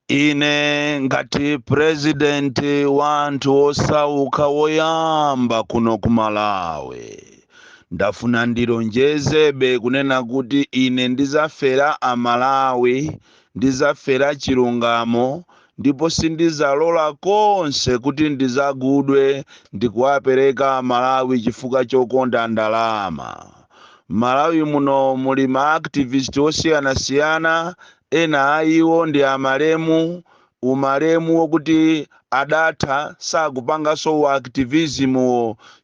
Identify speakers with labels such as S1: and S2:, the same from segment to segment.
S1: Ine ngati president wa anthu osauka woyamba kuno ku Malawi, ndafuna ndilonjezebe kunena kuti ine ndizafera Amalawi, ndizafera chilungamo, ndipo sindizalola konse kuti ndizagudwe ndikuwapereka Amalawi chifukwa chokonda ndalama. Malawi muno muli ma activist osiyanasiyana. Ena a iwo ndi amalemu, umalemu wokuti adatha, sakupanganso u activism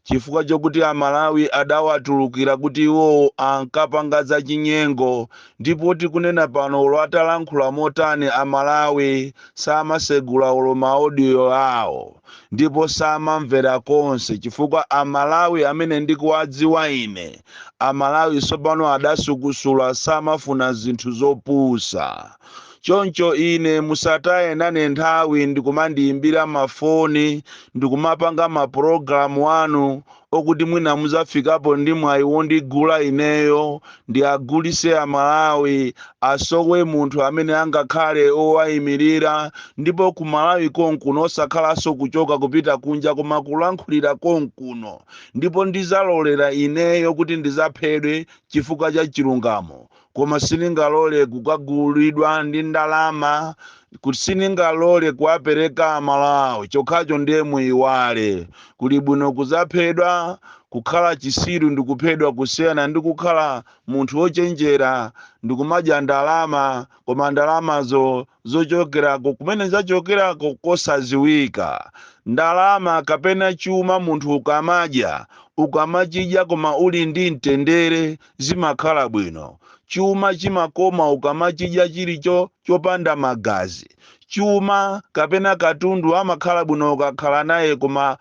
S1: chifukwa chokuti Amalawi adawatulukira kuti iwo ankapanga zachinyengo. Ndipo tikunena pano, olo atalankhula motani, Amalawi samasegula olo ma audio awo ndipo samamvera konse, chifukwa Amalawi amene ndikuwadziwa ine, Amalawi tsopano adasukusula, samafuna zinthu zopusa. Choncho ine musataye nane nthawi ndikumandiyimbira mafoni, ndikumapanga mapulogalamu anu okuti mwina muzafikapo ndi mwayi wondigula ineyo, ndiagulise Amalawi, asowe munthu amene angakhale owayimirira. Ndipo ku Malawi konkuno, osakhalanso kuchoka kupita kunja, koma kulankhulira konkuno. Ndipo ndizalolera ineyo kuti ndizaphedwe chifukwa cha chilungamo, koma sindingalole kukagulidwa ndi ndalama, kuti sindingalole kuwapereka Amalawi. Chokhacho ndiye muyiwale. Kuli bwino kuzaphedwa, kukhala chisiru ndikuphedwa, kusiyana ndi kukhala munthu wochenjera ndikumadya ndalama, koma ndalamazo zochokerako kumene zachokerako kosaziwika. Ndalama kapena chuma munthu ukamadya, ukamachidya koma uli ndi mtendere, zimakhala bwino. Chuma chimakoma ukamachidya chilicho chopanda magazi. Chuma kapena katundu amakhala bwino ukakhala naye, koma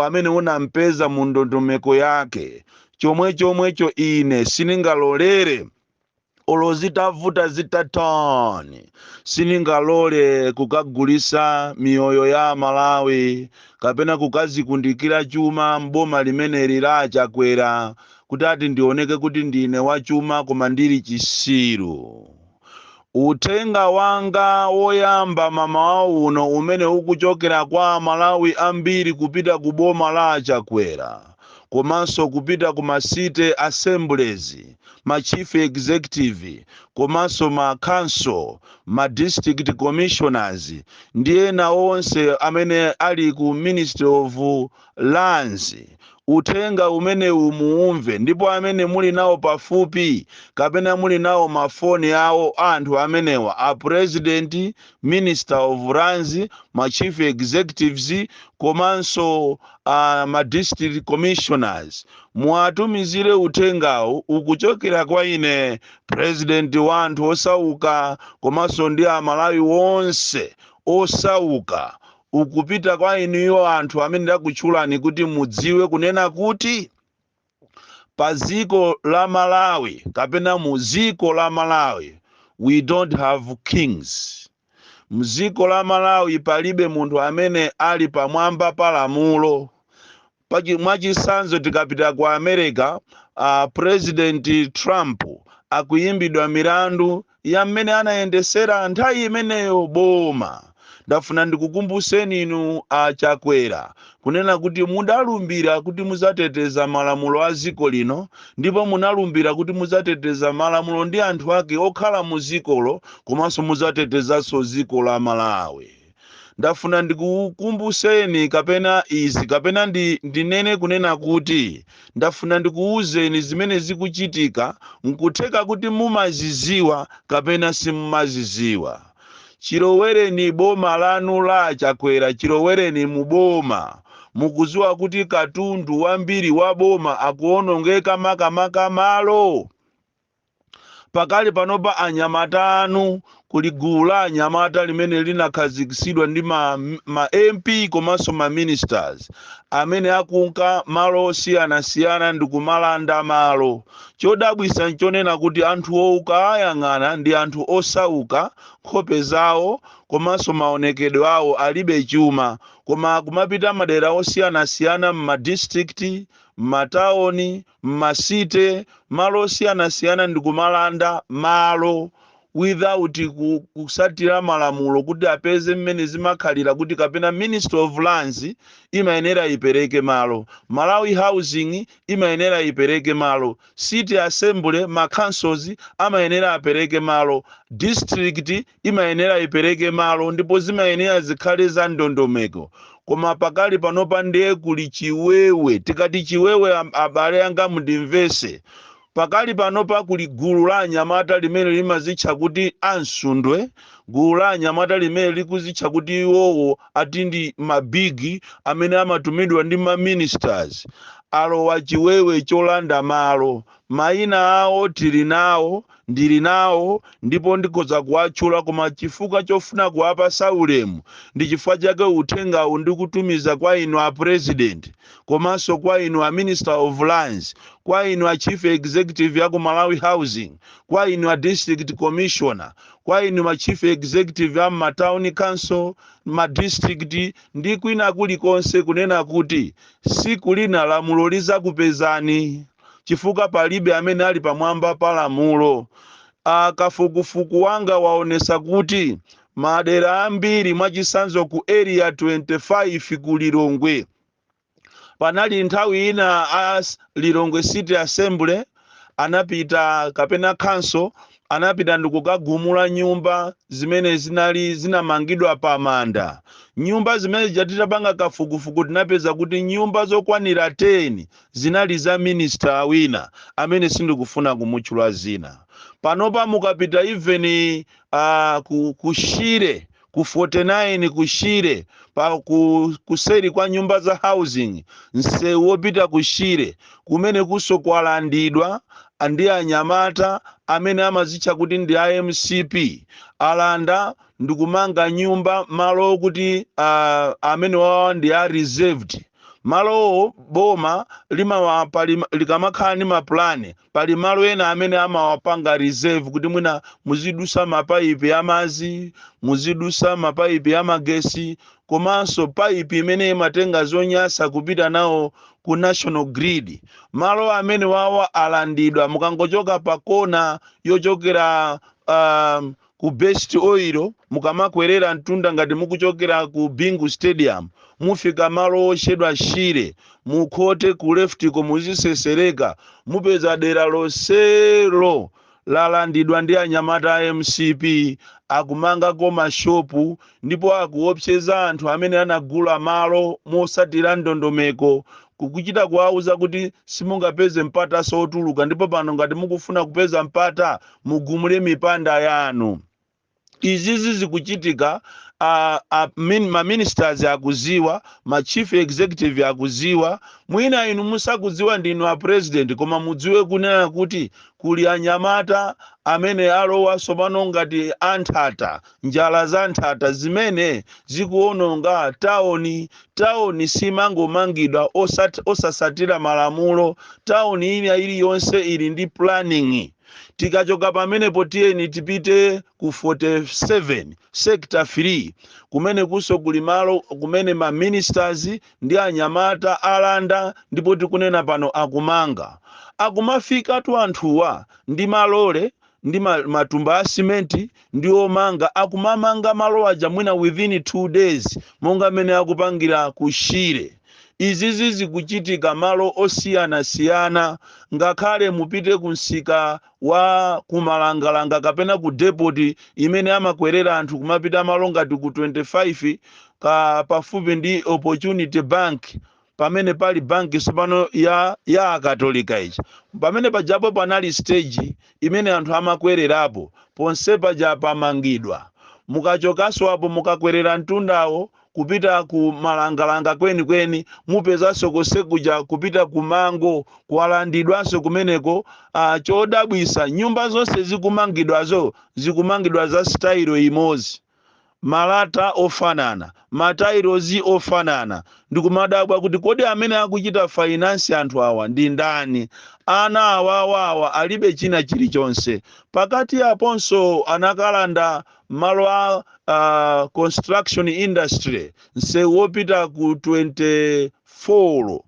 S1: amene unampeza mu ndondomeko yake. Chomwe chomwecho ine sindingalolere, olo zitavuta zitatani, sindingalole kukagulisa miyoyo ya Malawi kapena kukazikundikira chuma mboma limeneli la Chakwera, kuti ati ndioneke kuti ndine wachuma koma ndili chisiru. Uthenga wanga woyamba mamawa uno umene ukuchokera kwa Malawi ambiri kupita ku boma la Chakwera, komanso kupita ku ma city assemblies, ma chief executive, komanso ma council, ma district commissioners ndi ena onse amene ali ku Ministry of Lands, uthenga umenewu muumve. Ndipo amene muli nawo pafupi kapena muli nawo mafoni awo anthu amenewa, a president, Minister of Lands, ma chief executives, komanso ma district commissioners, muwatumizire uthengawu ukuchokera kwa ine, president wa anthu osauka, komanso ndi Amalawi wonse osauka. Ukupita kwa inuyo anthu amene ndakutchulani, kuti mudziwe kunena kuti pa dziko la Malawi kapena mu dziko la Malawi, we don't have kings. Mdziko la Malawi palibe munthu amene ali pamwamba pa lamulo. Mwachisanzo, tikapita ku America, President Trump akuyimbidwa milandu ya mmene anayendesera nthawi imeneyo boma. Ndafuna ndikukumbuseni inu Achakwera kunena kuti mudalumbira kuti muzateteza malamulo a dziko lino, ndipo munalumbira kuti muzateteza malamulo ndi anthu ake okhala mu dzikolo, komanso muzatetezanso dziko la Malawi. Ndafuna ndikukumbuseni kapena izi kapena ndinene kunena kuti ndafuna ndikuwuzeni zimene zikuchitika. Nkutheka kuti mumaziziwa kapena simumaziziwa. Chilowereni boma lanu la Chakwera, chilowereni mu boma, mukuziwa kuti katundu wambiri wa boma akuonongeka, makamaka malo. Pakali panopa anyamata anu, kuli gulu la anyamata limene linakhazikitsidwa ndi ma MP komanso ma ministers, amene akunka malo osiyanasiyana ndi kumalanda malo. Chodabwisa nchonena kuti anthu ukayang'ana ndi anthu osauka, nkhope zawo komanso maonekedwe awo alibe chuma, koma akumapita madera osiyanasiyana, m'ma district, m'matawuni, m'ma city, malo osiyanasiyana ndi kumalanda malo. without kusatira malamulo kuti apeze mmene zimakhalira, kuti kapena Minister of Lands imayenera ipereke malo, Malawi Housing imayenera ipereke malo, City Assembly, ma councils amayenera apereke malo, district imayenera ipereke malo, ndipo zimayenera zikhale za ndondomeko. Koma pakali panopa ndiye kuli chiwewe. Tikati chiwewe, abale anga, mundimvese. Pakali panopa kuli gulu la anyamata limene limazitcha kuti ansundwe, gulu la anyamata limene likuzitcha kuti iwowo ati ndi mabigi amene amatumidwa ndi ma ministers. Alowa chiwewe cholanda malo. Mayina awo tili nawo, ndili nawo, ndipo ndikhoza kuwatchula, koma chifukwa chofuna kuwapasa ulemu ndi chifukwa chake uthengawu ndikutumiza kwa inu a President, komanso kwa inu a Minister of Lands, kwa inu a Chief Executive ya ku Malawi Housing, kwa inu a District Commissioner, kwa inu ma Chief Executive a ma town council, ma district ndi kwina kulikonse, kunena kuti siku lina lamulo lizakupezani, chifukwa palibe amene ali pamwamba pa lamulo. Kafukufuku wanga waonesa kuti madera ambiri, mwachisanzo ku Area 25 ku Lilongwe, panali nthawi ina a Lilongwe City Assembly anapita, kapena council anapita ndikukagumula nyumba zimene zinali zinamangidwa pa manda. Nyumba zimene titapanga kafukufuku tinapeza kuti nyumba zokwanira 10 zinali za minister wina amene sindikufuna kumutchula zina. Panopa mukapita even ku Shire, ku 49 ku Shire, pa kuseri kwa nyumba za housing, msewu wopita ku Shire, kumene kuso kwalandidwa ndi anyamata amene amazitcha kuti ndi a MCP. Alanda ndikumanga nyumba malo okuti amene wawa ndi a reserved. Malowo boma likamakhala ndi mapulani, pali malo ena amene amawapanga reserve kuti mwina muzidusa mapayipi amazi, muzidusa mapayipi amagesi, komanso payipi imene imatenga zonyasa kupita nawo ku national grid. Malo amene wawa alandidwa. Mukangochoka pa kona yochokera ku Best Oil, mukamakwerera mtunda ngati mukuchokera ku Bingu Stadium, mufika malo otchedwa Shire. Mukhote ku left ko, muzisesereka, mupeza dera lonselo lalandidwa ndi anyamata a MCP. Akumangako mashopu ndipo akuopseza anthu amene anagula malo mosatira ndondomeko, kukuchita kuwauza kuti simungapeze mpata sotuluka, ndipo pano ngati mukufuna kupeza mpata mugumule mipanda yanu. Izizi zikuchitika, ma ministers akuziwa, ma chief executive akuziwa. Mwina inu musakudziwa, ndinu a President, koma mudziwe kunena kuti kuli anyamata amene alowa sopano ngati anthata, njala za nthata zimene zikuononga taoni. Taoni simangomangidwa osasatira malamulo. Taoni ina iliyonse ili ndi planning. Tikachoka pamenepo, tiyeni tipite ku 47 Sector 3, kumene kuso kuli malo kumene ma ministers ndi anyamata alanda, ndipo tikunena pano akumanga. Akumafikatu anthuwa ndi malole ndi matumba a simenti ndi omanga, akumamanga malo aja mwina within 2 days, monga mmene akupangira ku Shire. Izizi zikuchitika malo osiyanasiyana. Ngakhale mupite ku msika wa kumalangalanga kapena ku depot imene amakwerera anthu kumapita malo ngati ku 25 ka pafupi ndi Opportunity Bank, pamene pali banki tsopano ya Akatolika ichi, pamene pajapo panali stage imene anthu amakwererapo. Ponse paja pamangidwa. Mukachokanso apo, mukakwerera mtundawo kupita ku Malangalanga kwenikweni, mupezanso kosekuja kupita ku Mango kwalandidwanso kumeneko. Chodabwisa, nyumba zonse zikumangidwazo zikumangidwa za style imodzi, malata ofanana, matairozi ofanana. Ndikumadabwa kuti kodi amene akuchita finance anthu awa ndi ndani? Ana awawawa alibe china chilichonse. Pakati aponso anakalanda malo a construction industry, msewu wopita ku 24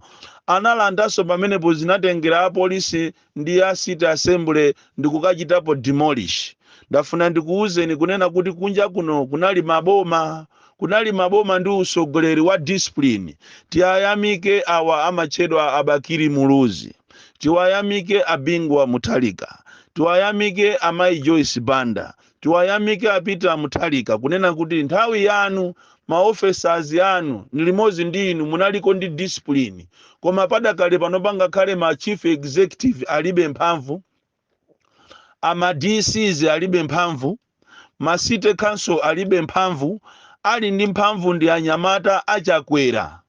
S1: analandanso pamenepo. Zinatengera apolisi ndi a City Assembly ndikukachitapo demolish. Ndafuna ndikuwuzeni kunena kuti kunja kuno kunali maboma, kunali maboma ndi usogoleri wa discipline. Tiyayamike awa amatchedwa Abakiri Muluzi, tiwayamike Abingwa Muthalika, tiwayamike Amayi Joyce Banda, tiwayamike Apita Muthalika, kunena kuti nthawi yanu maofficers anu ni limodzi ndi inu munaliko ndi discipline. Koma padakale pano pangakhale ma chief executive alibe mphamvu, ama DCs alibe mphamvu, ma city council alibe mphamvu. Ali ndi mphamvu ndi anyamata Achakwera.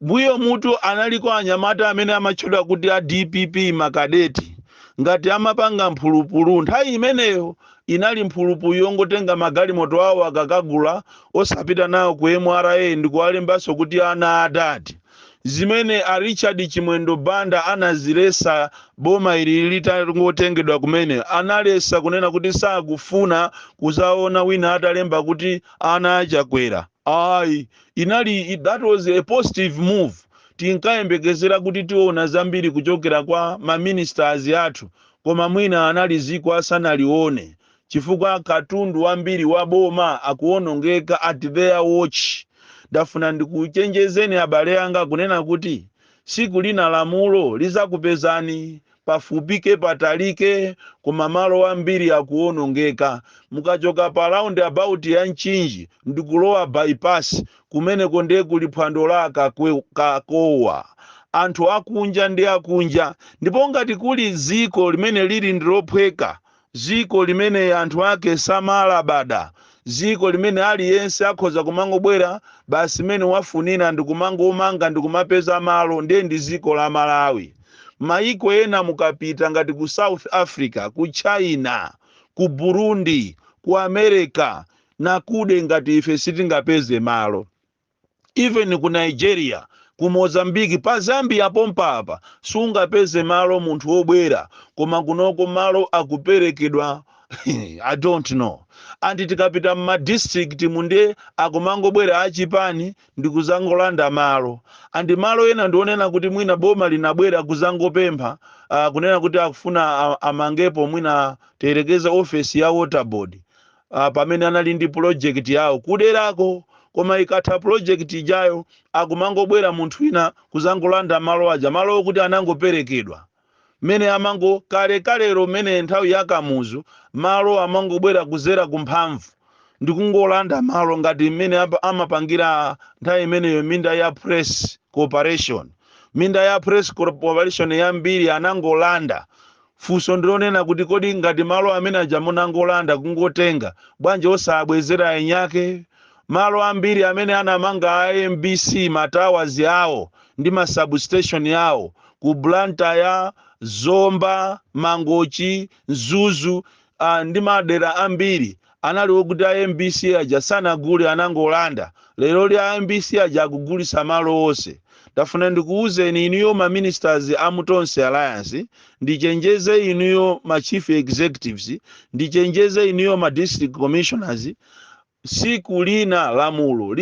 S1: Mbuyo mutu analiko anyamata amene amatchedwa kuti a DPP, makadeti. Ngati amapanga mphulupulu nthawi imeneyo, inali mphulupulu yongotenga magalimoto awo akakagula, osapita nawo ku MRA ndikuwalembanso kuti ana adati. Zimene a Richard Chimwendo Banda anazilesa boma ili litangotengedwa kumene, analesa kunena kuti sakufuna kuzaona wina atalemba kuti ana Achakwera. Ayi, inali, that was a positive move. Tinkayembekezera kuti tiona zambiri kuchokera kwa maministers athu, koma mwina anali ziko asanalione, chifukwa katundu wambiri wa boma akuwonongeka at their watch. Ndafuna ndikuchenjezeni abale anga kunena kuti siku lina lamulo lizakupezani, pafupike patalike. Koma malo ambiri akuwonongeka. Mukachoka pa roundabout ya Mchinji ndikulowa bypass, kumeneko ndiye kuli phwando la kakowa, anthu akunja ndi akunja. Ndipo ngati kuli ziko limene lili ndilophweka, ziko limene anthu ake samalabada, ziko limene aliyense akhoza kumangobwera basi mene wafunira ndikumangomanga ndikumapeza malo, ndiye ndi ziko la Malawi. Maiko ena mukapita ngati ku South Africa, ku China, ku Burundi, ku America nakude, ngati ife sitingapeze malo. Even ku Nigeria, ku Mozambique, pa Zambia pompapa sungapeze malo munthu wobwera, koma kunoko malo akuperekedwa. I don't know. Anti tikapita mumadistrict munde akumangobwera achipani ndikuzangolanda malo. Andi malo ena ndionena kuti mwina boma linabwera kuzangopempha, kunena kuti akufuna amangepo mwina tiyerekeze ofesi ya Water Board, pamene anali ndi project yawo kuderako. Koma ikatha project ijayo, akumangobwera munthu wina kuzangolanda malo aja, malo okuti anangoperekedwa mmene amango kalekalero, mmene nthawi ya Kamuzu, malo amangobwera kuzera kumphamvu ndikungolanda malo, ngati mmene amapangira nthawi imeneyo minda ya Press Corporation. Minda ya Press Corporation yambiri anangolanda. Funso ndilonena kuti kodi ngati malo amene aja munangolanda kungotenga, bwanji osabwezera enyake? Malo ambiri amene anamanga a MBC, matowers awo ndi ma substation yawo ku Blantyre, Zomba, Mangochi, Mzuzu, ndi madera ambiri, anali okuti a MBC aja sanagule, anangolanda. Lero li a MBC aja akugulisa malo onse. Ndafuna ndikuwuzeni inuyo ma ministers a mu Tonse Alliance, ndichenjeze inuyo ma chief executives, ndichenjeze inuyo ma district commissioners: siku lina lamulo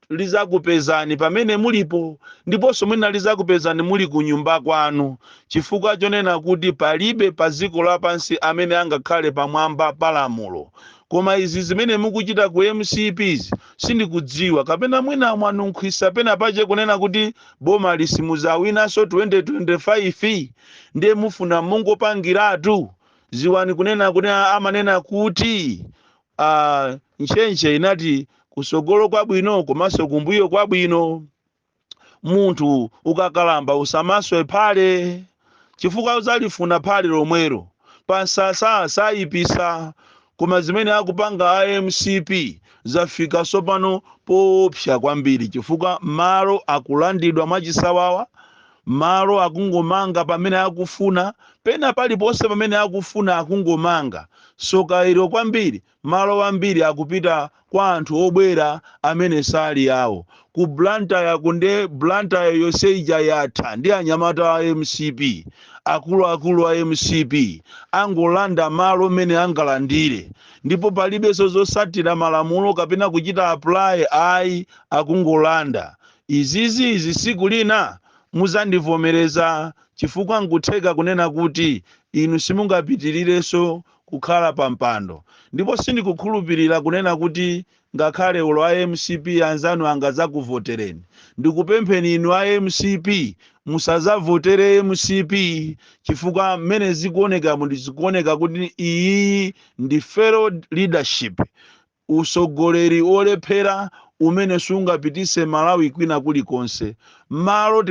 S1: lizakupezani pamene mulipo, ndiponso mwina lizakupezani muli ku nyumba kwanu, chifukwa chonena kuti palibe pa dziko lapansi amene angakhale pamwamba pa lamulo. Koma izi zimene mukuchita ku MCPs sindikudziwa, kapena mwina mwanunkhwisa pena pache kunena kuti boma lisimuzawinanso 2025, ndiye mufuna mungopangiratu. Ziwani kunena kuti amanena kuti ntchentche inati kusogolo kwabwino komanso kumbuyo kwabwino. Munthu ukakalamba usamaswe phale, chifukwa uzalifuna phale lomwero pansasa sayipisa. Koma zimene akupanga a MCP zafika sopano poopsa kwambiri, chifukwa malo akulandidwa mwachisawawa, malo akungomanga pamene akufuna, pena paliponse pamene akufuna akungomanga. Soka ilo kwambiri, malo ambiri akupita kwa anthu obwera amene sali awo. Ku Blantyre kunde, Blantyre yonse ija yatha ndi anyamata a MCP. Akuluakulu a MCP angolanda malo mene angalandire, ndipo palibenso zosatira malamulo kapena kuchita apply, ayi, akungolanda. Izizi izi siku lina muzandivomereza, chifukwa nkutheka kunena kuti inu simungapitirirenso. kukhala pa mpando. Ndipo sindikukhulupirira kunena kuti ngakhale ulo a MCP anzanu angazakuvotereni. Ndikupempheni inu a MCP, musazavotere MCP, chifukwa mmene zikuonekamo ndizikuoneka kuti iyi ndi failed leadership, usogoleri olephera umene sungapitise Malawi kwina kulikonse. Malo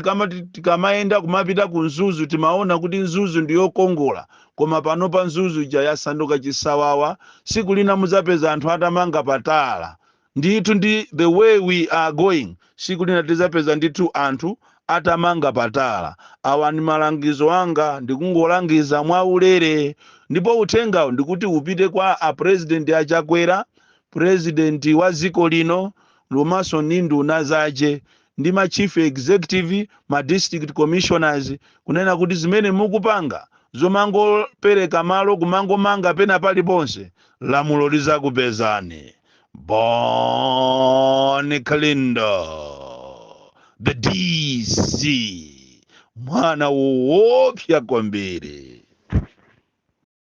S1: tikamayenda kumapita ku Mzuzu, timaona kuti Mzuzu ndiyokongola, koma panopa Mzuzu ija yasanduka chisawawa. Siku lina muzapeza anthu atamanga patala ndithu. Ndi the way we are going, siku lina tizapeza ndithu anthu atamanga patala. Awa ndi malangizo anga, ndikungolangiza mwaulere. Ndipo uthengawo ndikuti upite kwa a President aChakwera, president wa dziko lino, komanso ndi nduna zace ndi ma chief executive, ma district commissioners, kunena kuti zimene mukupanga zomangopereka malo, kumangomanga pena paliponse, lamulo lizakupezani. Bon Kalindo, the DC, mwana woopsa kwambiri.